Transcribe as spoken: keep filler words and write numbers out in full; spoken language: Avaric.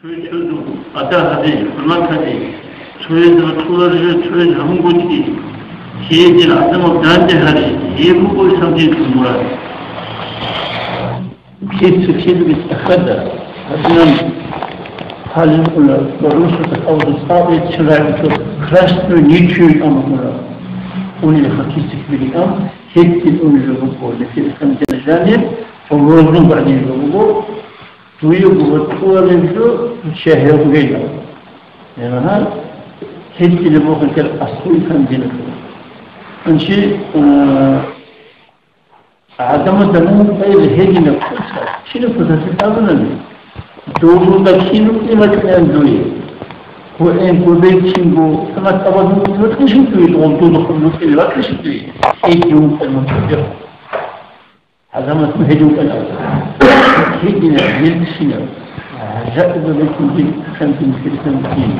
Цояз цоясда адаб гьабе, хӀурмат гьабе, цояз рокьулареб жо цояз гьабунгутӀи, гьедин гӀадамал данде гьаре, гьеб буго исламалъул мурад. Кица-кидаги цӀехеда, гьадинан гьалин уна, ва русуса кавза цӀакъ еццин рагӀичӀо, красную нитью амуна. Унелха кица-кидаги ам, гьедин унел жо буго, лъикӀлъи исламалъул жаниб, ва гьорзун гӀадин жо буго, дуе гуро тӀуалеб жо, чагьи гьел гугила. Гьеб гьал, гьединаб буго гьел аслу исламалъул дин. Анчи, а, гӀадамазда мун къайи гьединаб куца, кинаб куцалъе абунани? Дозулда кин рукӀине вачӀинан дуе? Гьуэнгу, бецинго, самат абазул ватӀишин дуе, догъун дозухъ рукӀине ватӀишин дуе? Гьедин вукӀана мун чӀужу. ГӀадамаз гьедин вукӀана. Гьединаб, гьелщинаб. ЖакӀа бецин дин, кантин хирсан дин.